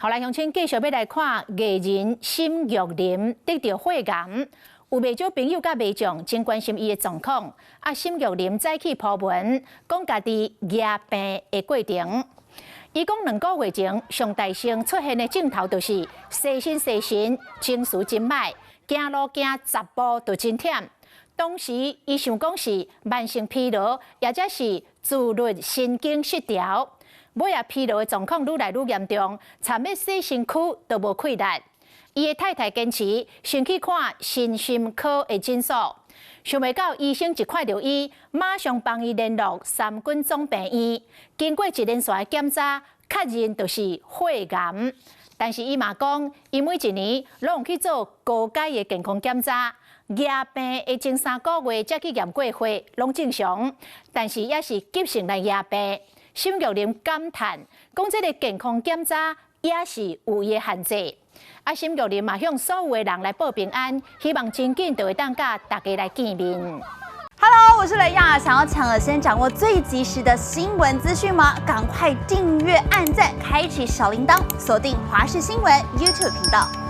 好來，鄉親繼續欲來看藝人沈玉琳得著血癌，有袂少朋友佮民眾真關心伊的狀況。啊，沈玉琳早起 po 文，講家己夯病的過程。伊講2個月前上大聲出現的症頭就是踅身踅神，情緒真䆀，行路行10步就真忝。當時伊想講是慢性疲勞，抑者是自律神經失調。尾仔疲勞的狀況愈來愈嚴重，蠶欲洗身軀都無氣力。伊的太太堅持先去看身心科的診所，想袂到醫生一看著伊，馬上幫伊聯絡三軍總病院。經過一連串的檢查，確認就是血癌。但是伊嘛講，伊每一年攏有去做高階的健康檢查，夯病的前3個月才去驗過血，攏正常。但是也是急性來夯病。沈玉琳感嘆，講這个健康檢查也是有伊的限制。啊，沈玉琳嘛向所有的人來報平安，希望真緊就會當佮大家來見面。 Hello，我是雷亞，想要搶先掌握最及時的新聞資訊嗎？趕快訂閱、按讚、開啟小鈴鐺，鎖定華視新聞 YouTube 頻道。